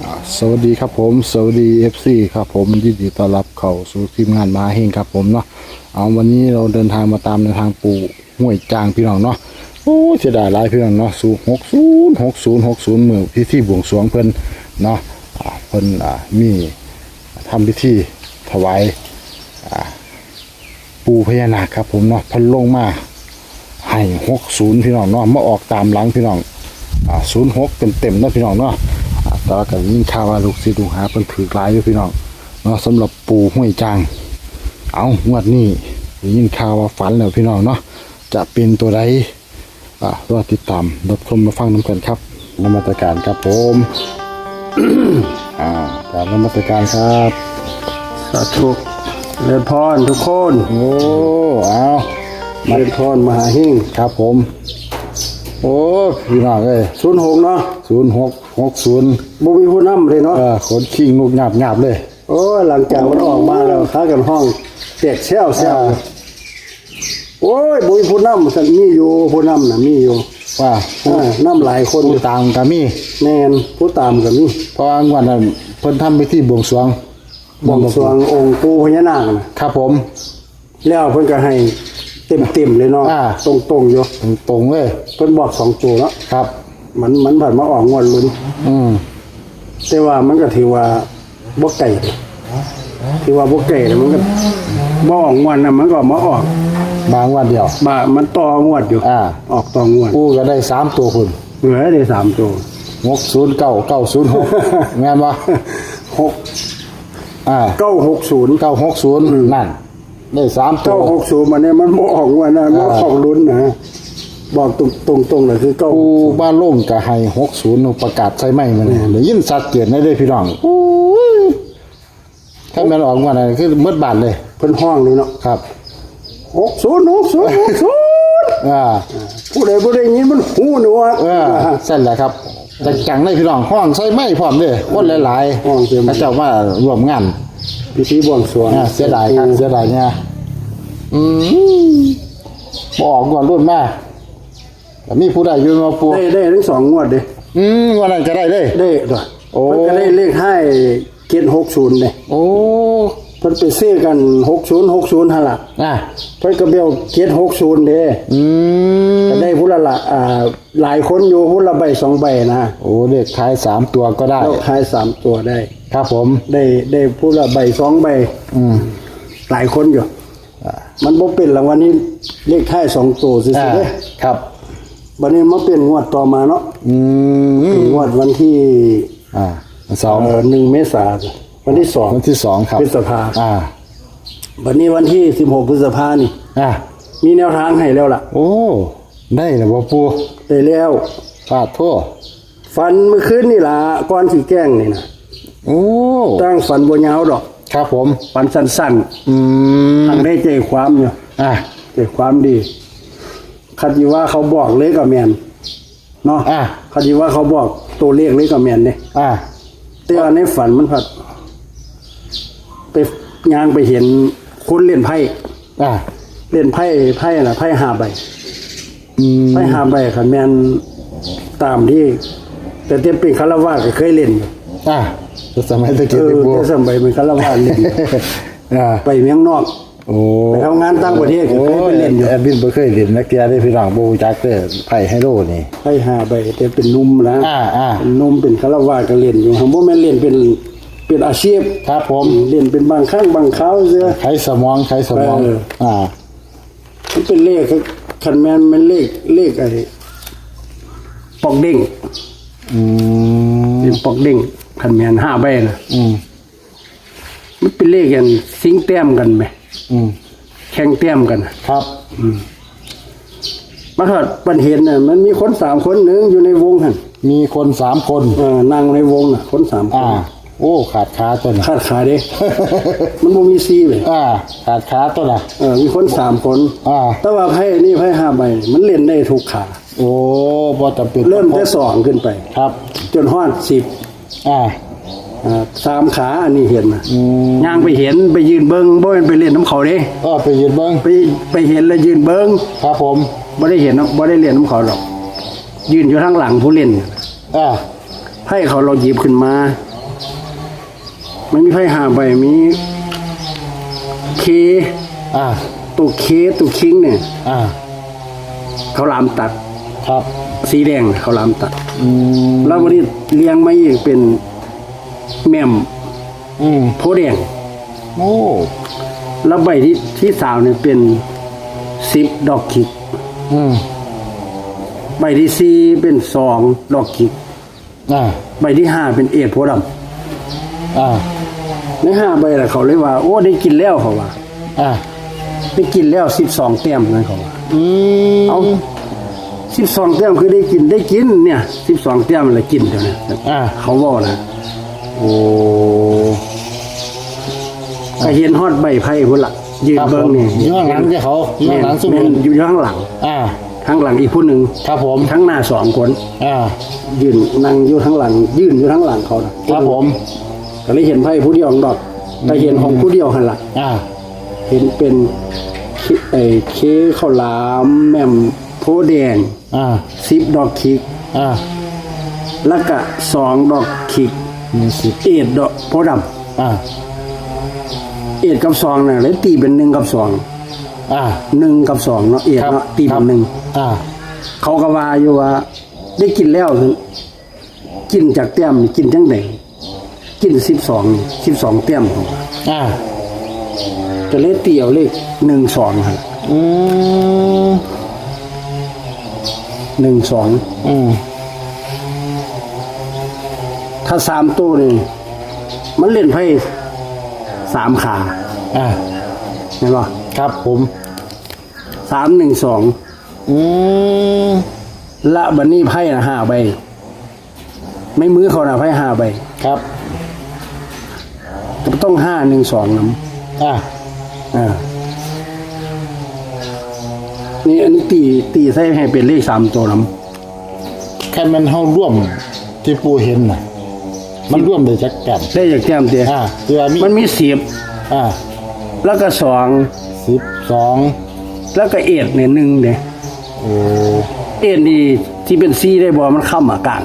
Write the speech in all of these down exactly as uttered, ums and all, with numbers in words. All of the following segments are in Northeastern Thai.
อ่าสวัสดีครับผม สวัสดี เอฟซี ครับผม ยินดีต้อนรับเข้าสู่ทีมงานมหาเฮงครับผมเนาะ เอาวันนี้เราเดินทางมาตามแนวทางปู่ห้วยจางพี่น้องเนาะ โอ้เสียดายหลายพี่น้องเนาะ ศูนย์หกศูนย์ หกศูนย์ หกศูนย์ มื้อพิธีบวงสรวงเพิ่นเนาะ อ่าเพิ่นอ่ามีทำพิธีถวายอ่า ปู่พญานาคครับผมเนาะ เพิ่นลงมาให้ หกศูนย์ พี่น้องเนาะ มาออกตามหลังพี่น้อง อ่า ศูนย์หก เต็มๆ นะพี่น้องเนาะ อ่า แต่ว่าก็ได้ยินข่าวว่าลูกศิษย์ลูกหาเพิ่นถืกหลายอยู่พี่น้องเนาะ สำหรับปู่ห้วยจาง เอางวดนี้ได้ยินข่าวว่าฝันแล้วพี่น้องเนาะ จะเป็นตัวใด อ่ะรอติดตามรับชมมาฟังนำกันครับ นมัสการครับผม อ่ากราบนมัสการครับ สาธุ เจริญพรทุกคน โอ้เอา เจริญพรมหาเฮง ครับผม โอ้พี่น้องเอ้ย ศูนย์หก เนาะ ศูนย์หก หกศูนย์ บ่มีผู้นำเลยเนาะ เออขนคิงลูกหยาบๆเลย โอ้ยหลังจากมันออกมาแล้วพากันฮ้องแตกแซวแซว อ่า โอ้ยบ่มีผู้นำซั่น มีอยู่ผู้นำน่ะมีอยู่ ว่าผู้ อ่านำหลายคนอยู่ ผู้ตามก็มี แม่น ผู้ตามก็มี เพราะว่างวดนั้นเพิ่นทำพิธีบวงสรวง บวงสรวงองค์ปู่พญานาคน่ะ ครับผม แล้วเพิ่นก็ให้เต็มๆเลยเนาะ อ่า ตรงๆอยู่ ตรงๆเลย เพิ่นบอกสองตัวเนาะ ครับ มันมันผัดมาออกงวดลุ้น อืม แต่ว่ามันก็ถือว่าบ่ไกลเด้ ถือว่าบ่ไกลเด้ มันก็บ่ออกงวดนะ มันก็มาออก มางวดเดียว บ่า มันต่องวดอยู่ อ่า ออกต่องวด ปู่ก็ได้สามตัวคุณ เหลือได้สามตัว หกศูนย์เก้า เก้าศูนย์หก แม่นบ่ หก อ่า เก้าหกศูนย์ เก้าหกศูนย์ อืม นั่น ได้สามตัว เก้าหกศูนย์ มันเนี่ยมันบ่ออกงวดนะ มัน อ่า ออกลุ้นนะ บอกตรงๆเลยคือ ปู่ เก้าหกศูนย์ บ้านโล่งก็ให้ หกศูนย์ ประกาศใส่ไมค์มาเนี่ย อืม ได้ยินชัดเจนเลยเด้อพี่น้อง โอ้ย ถ้าแม่นออกงวดนั้นคือหมดบ้านเลย เพิ่นฮ้องเลยเนาะ ครับ หกศูนย์ หกศูนย์ หกศูนย์ อ่า ผู้ใดบ่ได้ยินมันหูหนวก เออ ซั่นแหละครับ จังๆเลยพี่น้อง ฮ้องใส่ไมค์พร้อมเด้อ คนหลายๆ ฮ้องเต็ม เขาเจ้ามาร่วมงาน พิธีบวงสรวง อ่า เสียดายครับ เสียดายเนี่ย อืม บ่ออกงวดรุ่นมา แต่มีผู้ใดอยู่มาปู่ ได้ ได้ทั้งสองงวดเด้ อืม งวดนั้นก็ได้เลย ได้ตัว โอ้ เพิ่นก็ได้เลขท้าย เจ็ดหกศูนย์ เด้ โอ้ เพิ่นไปซื้อกัน หกศูนย์ หกศูนย์ หั่นล่ะ อ่ะ เพิ่นก็เบล เจ็ดหกศูนย์ เด้ อืม ก็ได้ผู้ละละ อ่า หลายคนอยู่ ผู้ละใบสองใบนะ โอ้ เลขท้ายสามตัวก็ได้ เลขท้ายสามตัวได้ ครับผม ได้ ได้ผู้ละใบสองใบ อืม หลายคนอยู่ อ่า มันบ่เป็นรางวัลนี้เลขท้ายสองตัวซื่อๆ อ่า เด้ ครับ บัดนี้มาเปลี่ยนงวดต่อมาเนาะ อืม เป็นงวดวันที่ อ่า สอง เอ่อ หนึ่ง เมษา วันที่สอง วันที่สอง ครับ พฤษภา อ่า บัดนี้วันที่ สิบหก พฤษภานี่ อ่า มีแนวทางให้แล้วล่ะ โอ้ ได้แล้วบ่ปู่ ได้แล้ว ปาดโท ฝันเมื่อคืนนี่ล่ะ ก่อนสิแกล้งนี่นะ โอ้ ตั้งฝันบ่ยาวดอก ครับผม ฝันสั้นๆ อืม ทางได้ใจความอยู่ อ่ะ ใจความดี คันสิว่าเขาบอกเลยก็แม่น เนาะ อ่ะ คันสิว่าเขาบอกตัวเลขเลยก็แม่นเด้ อ่ะ แต่ว่าในฝันมันผัด ไปย่างไปเห็นคนเล่นไพ่ อ่ะ เล่นไพ่ ไพ่น่ะ ไพ่ห้าใบ อืม ไพ่ห้าใบ คันแม่นตามที่ แต่แต่เป็นฆราวาสก็เคยเล่นอยู่ อ่ะ แต่สมัยตะ เอ กี้ อ ที่ปู่ แต่สมัยเป็นฆราวาสเล่นอยู่ อ่ะ ไปเมืองนอก โอ้ ไปทำงานต่างประเทศก็เคยไปเล่นอยู่ โอ้ย แอดมินบ่เคยเล่นนักเตียเด้พี่น้อง บ่รู้จักเด้อ ไพ่ไฮโลนี่ ไพ่ห้าใบ แต่เป็นหนุ่มนะ อ่า อ่า เป็นหนุ่มเป็นฆราวาสก็เล่นอยู่ หากบ่แม่นเล่นเป็น เป็นอาชีพ ครับผม เล่นเป็นบางครั้งบางคราวเสีย ไขสมอง ไขสมอง เออ อ่า มันเป็นเลข คันแม่น มันเลข เลขไอ้ปอกเด้ง อืม เป็นปอกเด้ง คันแม่นห้าใบนะ อืม มันเป็นเลขอย่างสิงแต้มกันไหม อืม แข่งแต้มกันน่ะ ครับ อืม มาทอดปันเห็นน่ะ มันมีคนสามคนหนึ่งอยู่ในวงหั่น มีคนสามคน เออ นั่งในวงน่ะ คนสามคน อ่า โอ้ ขาดขาตัวน่ะ ขาดขาเด้ มันบ่มีสี่เลย อ่า ขาดขาตัวน่ะ เออ มีคนสามคน อ่า แต่ว่าไพ่นี่ไพ่ห้าใบ มันเล่นได้ทุกขา โอ้ บ่จำเป็น เริ่มแต่สองขึ้นไป ครับ จนฮอดสิบ อ่า อ่า สามขา อันนี้เห็นนะ อืม ย่างไปเห็น ไปยืนเบิ่ง บ่แม่นไปเล่นนำเขาเด้ เออ ไปยืนเบิ่ง ไป ไปเห็นแล้วยืนเบิ่ง ครับผม บ่ได้เห็น บ่ได้เล่นนำเขาดอก ยืนอยู่ทางหลังผู้เล่น อ่า ไพ่เขาเราหยิบขึ้นมา มันมีไพ่ห้าใบ มีเค อ่า ตัวเค ตัวคิงเนี่ย อ่า เขาหลามตัด ครับ สีแดงเขาหลามตัด อืม แล้ววันนี้เรียงมาอีกเป็นแม่ม อืม โพธิ์แดง โอ้ แล้วใบที่ ที่สามเนี่ยเป็นสิบดอกขิก อืม ใบที่สี่เป็นสองดอกขิก อ่า ใบที่ห้าเป็นเอดโพธิ์ดำ อ่า ในห้าใบละเขาเลยว่า โอ้ ได้กินแล้วเขาว่า อ่า ได้กินแล้วสิบสองแต้มนั่นเขาว่า อืม เอา สิบสองแต้มคือได้กิน ได้กินเนี่ย สิบสองแต้มละกินเดี๋ยวนี้ อ่า เขาบอกนะ โอ้ ก็เห็นฮอดใบไพ่พุ้นละ ยืนเบิ่งนี่ ครับผม อยู่ข้างหลังเจ้าเขา อยู่ข้างหลังซุ่ม แม่น อยู่ข้างหลัง อ่า ข้างหลังอีกผู้หนึ่ง ครับผม ข้างหน้าสองคน อ่า ยืนนั่งอยู่ข้างหลัง ยืนอยู่ข้างหลังเขานะครับ ผม ก็เลยเห็นไพ่ผู้เดียวดอก แต่เห็นของผู้เดียวหั่นล่ะ อ่า เห็นเป็นเค ไอ้เคข้าวหลาม แม่มโพธิ์แดง อ่า สิบดอกขิก อ่า แล้วก็สองดอกขิก มีสิบ เอดดอกโพธิ์ดำ อ่า เอดกับสองน่ะ เลยตีเป็นหนึ่งกับสอง อ่า หนึ่งกับสองเนาะ เอดเนาะ ครับ ตีเป็นหนึ่ง ครับ อ่า เขาก็ว่าอยู่ว่า ได้กินแล้ว กินจากแต้ม กินจังได๋ กินสิบสอง สิบสองแต้ม อ่า ก็เลยตีเอาเลขหนึ่งสองหั่นล่ะ อืม หนึ่งสอง อืม ถ้าสามตัวนี่ มันเล่นไพ่สามขา อ่า เห็นบ่ ครับผม สามหนึ่งสอง อืม ละบัดนี้ไพ่น่ะห้าใบ ในมือเขาน่ะไพ่ห้าใบ ครับ ก็ต้องห้าหนึ่งสองนำ อ่า อ่า นี่อันนี้ตี ตีใส่ให้เป็นเลขสามตัวนำ แค่แม่นเฮาร่วมที่ปู่เห็นน่ะ มันร่วมได้จักแต้ม ได้จักแต้มเด้ อ่า ที่ว่ามี มันมีสิบ อ่า แล้วก็สอง สิบ สอง แล้วก็เอดเนี่ยหนึ่งเด้ โอ้ เอดนี่ที่เป็นสี่ได้บ่ มันค้ำอะกลาง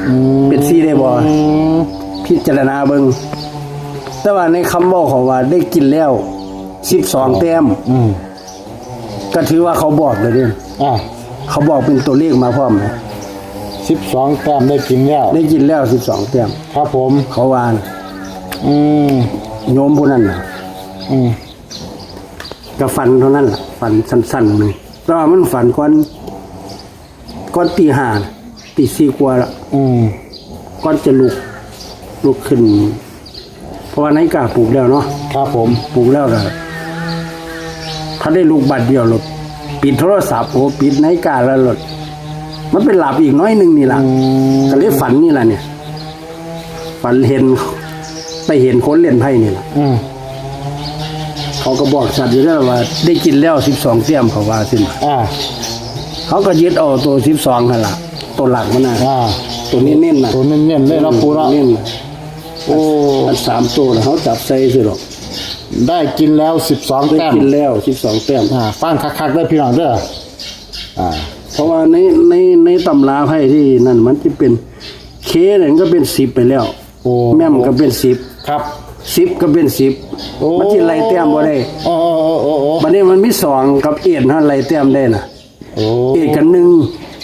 อืม เป็นสี่ได้บ่ อืม พิจารณาเบิ่ง แต่ว่าในคำเว้าเขาว่าได้กินแล้วสิบสองแต้ม อืม ก็ถือว่าเขาบอกเลยเด้ อ่า เขาบอกเป็นตัวเลขมาพร้อมนะ สิบสองแต้มได้กินแล้ว ได้กินแล้วสิบสองแต้ม ครับผม เขาว่านะ อืม โยมผู้นั้นน่ะ อืม ก็ฝันเท่านั้นล่ะ ฝันสั้นๆหนึ่ง แต่ว่ามันฝันก่อน ก่อนตีห้าน่ะ ตีสี่กว่าละ อืม ก่อนจะลุก ลุกขึ้น เพราะว่านาฬิกาปลุกแล้วเนาะ ครับผม ปลุกแล้วก็ ถ้าได้ลุกบัดเดียวโลด ปิดโทรศัพท์ โอ้ ปิดนาฬิกาแล้วโลด มันไปหลับอีกน้อยหนึ่งนี่ล่ะ อืม ก็เลยฝันนี่ล่ะเนี่ย ฝันเห็น ไปเห็นคนเล่นไพ่นี่ล่ะ อืม เขาก็บอกชัดอยู่แล้วว่า ได้กินแล้วสิบสองแต้ม เขาว่าซั่น อ่า เขาก็ยึดเอาตัวสิบสองหั่นล่ะ ตัวหลักมันน่ะ อ่า ตัวเน้นๆน่ะ ตัวเน้นๆเลยเนาะปู่เนาะ เน้นน่ะ โอ้ อันสามตัวน่ะ เขาจับใส่ซื่อดอก ได้กินแล้วสิบสอง ได้ แต้ม กินแล้วสิบสองแต้ม อ่า ฟังคักๆเด้อพี่น้องเด้อ อ่า เพราะว่าใน ใน ในตำราไพ่ที่นั่นมันจะเป็น เคเนี่ยมันก็เป็นสิบไปแล้ว โอ้ แม่มก็เป็นสิบ ครับ สิบก็เป็นสิบ โอ้ มันสิไล่แต้มบ่ได้ โอ้ โอ้ โอ้ โอ้ โอ้ บัดนี้มันมีสองกับเอดเนาะ ไล่แต้มได้น่ะ โอ้ เอดกับหนึ่ง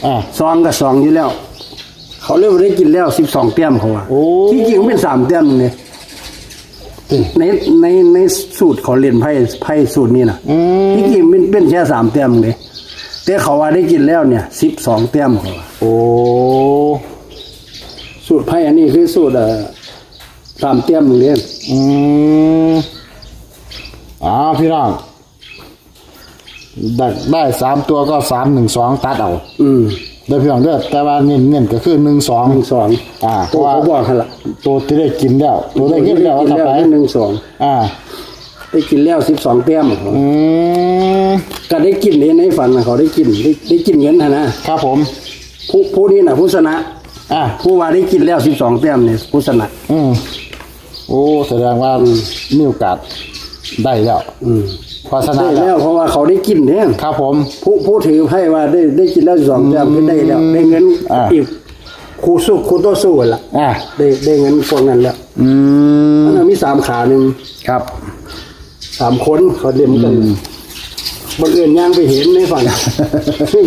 อ่า สองกับสองอยู่แล้ว เขาเรียกว่าได้กินแล้วสิบสองแต้มเขาว่า โอ้ ที่จริงมันเป็นสามแต้มนี่ ใน ใน ในสูตรเขาเล่นไพ่ ไพ่สูตรนี้น่ะ อืม ที่จริงมันเป็นแค่สามแต้มเด้ แต่เขาว่าได้กินแล้วเนี่ยสิบสองแต้มเขาว่า โอ้ สูตรไพ่อันนี้คือสูตร เอ่อ สามแต้มเด้ อืม อ้าว พี่น้อง ได้ ได้สามตัวก็สามหนึ่งสอง ตัดเอา อืม เด้อพี่น้องเด้อ แต่ว่าเน้นๆก็คือหนึ่งสอง หนึ่งสอง อ่า ตัวเขาบอกหั่นล่ะ ตัวที่ได้กินแล้ว ตัวได้กินแล้ว ตัวได้กินแล้ว ว่าต่อไป หนึ่งสอง อ่า ได้กินแล้วสิบสองแต้ม อืม ก็ได้กินใน ในฝันน่ะ เขาได้กิน ได้ ได้กินเงินหั่นนะ ครับผม ผู้ ผู้นี้น่ะ ผู้ชนะ อ่า ผู้ว่าได้กินแล้วสิบสองแต้มเนี่ย ผู้ชนะ อืม โอ้ แสดงว่า อืม มีโอกาสได้แล้ว อืม เพราะชนะ ได้ แล้ว แล้ว เพราะว่าเขาได้กินเนี่ย ครับผม ผู้ ผู้ถือไพ่ว่าได้ ได้กินแล้วสองแต้ม อืม คือได้แล้ว ได้เงิน อ่า อีก คู่สู้ คู่ต่อสู้หั่นล่ะ อ่า ได้ ได้เงินพวกนั้นแล้ว อืม อันนั้น มีสามขาหนึ่ง ครับ สามคนเขาเล่นกันบังเอิญย่างไปเห็นในฝัน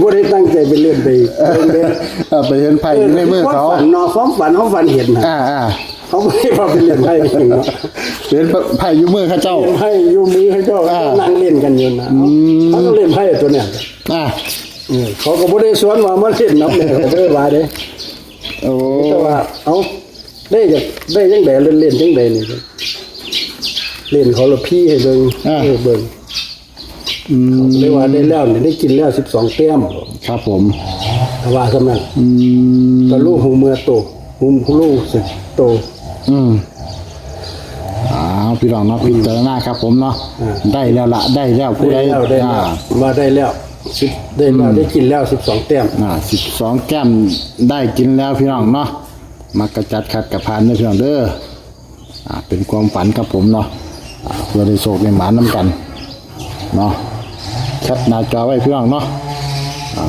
ไม่ได้ตั้งใจไปเล่นไปเล่นเลย อ่าไปเห็นไพ่อยู่ในมือเขา ความฝันเนาะความฝันเขาฝันเห็นนะ อ่าอ่า เขาไม่ได้ว่าไปเล่นไพ่เองเนาะ เห็นไพ่อยู่มือเขาเจ้า เล่นไพ่อยู่มือเขาเจ้า อ่า นั่งเล่นกันอยู่นะ อืม เขาก็เล่นไพ่ตัวเนี้ย อ่า เออเขาก็ไม่ได้สวนว่ามาเล่นน้ำเนี่ยเขาไม่ได้ว่าเด้ โอ้ แต่ว่าเอ้าได้จากได้ยังไงเล่นเล่นยังไงนี่เล่นเขาละพี่ให้เบิ่ง อ่า เออเบิ่ง อืม ได้ว่าได้แล้วเนี่ยได้กินแล้วสิบสองแต้ม ครับผม แต่ว่าสำนัก อืม ก็ลูกหูเมือโตหูลูกสิโต อืมอ้าวพี่น้องเนาะพิจารณาครับผมเนาะ อ่า ได้แล้วละได้แล้วผู้ใด ได้แล้วได้แล้ว อ่า ว่าได้แล้วสิบได้แล้วได้กินแล้วสิบสองแต้ม อ่าสิบสองแก้มได้กินแล้วพี่น้องเนาะ มากระจัดขัดกระพานเด้อพี่น้องเด้อ อ่าเป็นความฝันครับผมเนาะ อ่าเพื่อได้โชคได้หมานนำกันเนาะ แคปหน้าจอไว้พี่น้องเนาะ อ่า